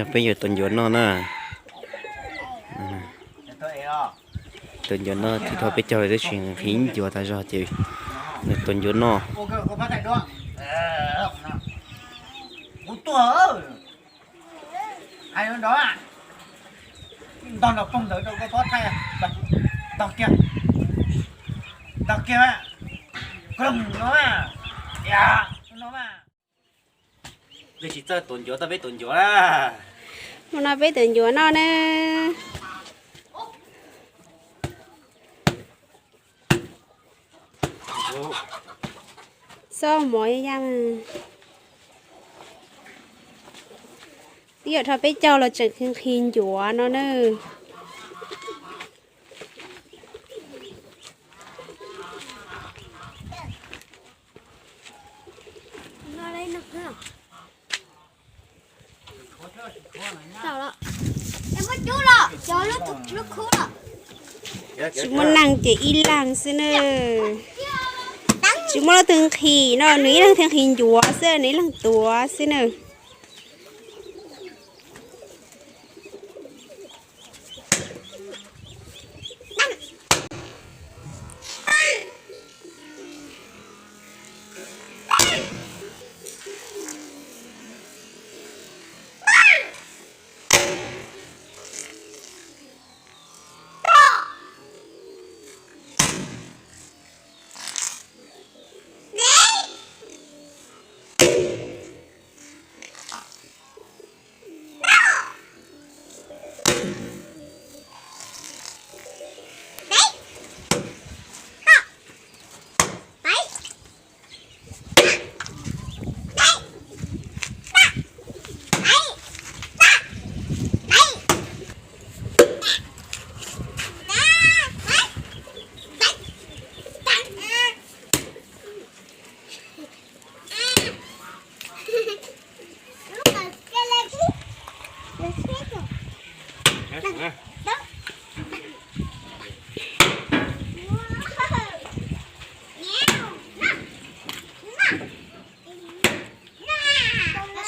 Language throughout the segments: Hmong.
Peb yuav tua ncuav noj na. Tua ncuav noj, tib thaum peb caug tab sis nqhis ncuav tas zog ces nws tua ncuav noj. Tsis txawj tua ncuav, tau peb tua ncuav na. Hnub no peb tua ncuav noj na. Xob mov ya ya mas. Twb yog dhau peb caug los tseem nqhis ncuav no na. Tsis muaj neeg ces ib leeg xwb na. Tsis muaj leej twg nqhis no, nws ib leeg thiaj nqhis ncuav xwb, nws ib leeg tuav xwb na.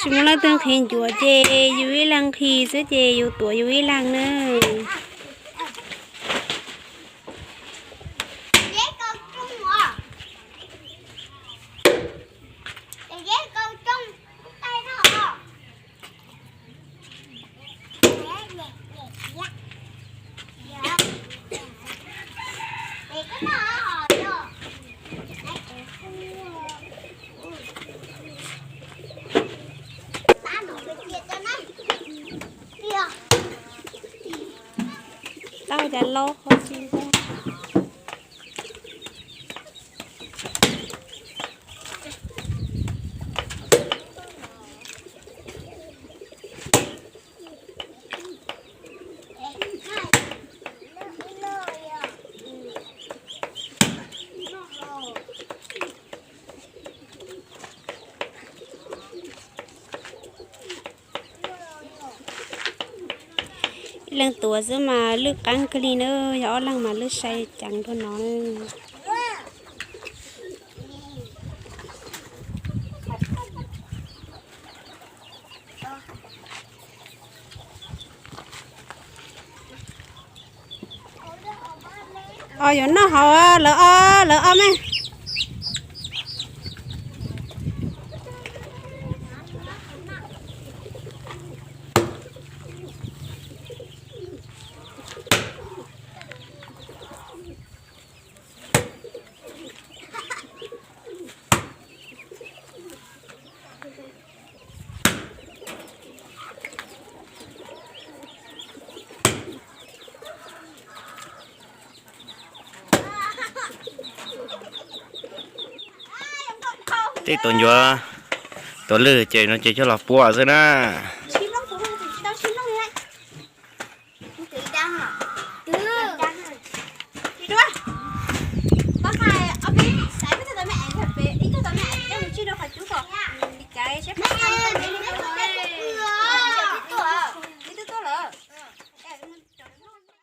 Tsis muaj leej twg nqhis ncuav ces yus ib leeg nqhis xwb ces yus tuav yus ib leeg na. Tau cas loj qhov tsis. Ib leeg tuav xwb mas lwj qeeb kawg li na, yog ob leeg mas lwj sai ceev dua no na. Os, yuav noj hauv lawv ob, lawv ob me. Tej tus ncuav tuav lwj ces no ces coj los puab xwb na.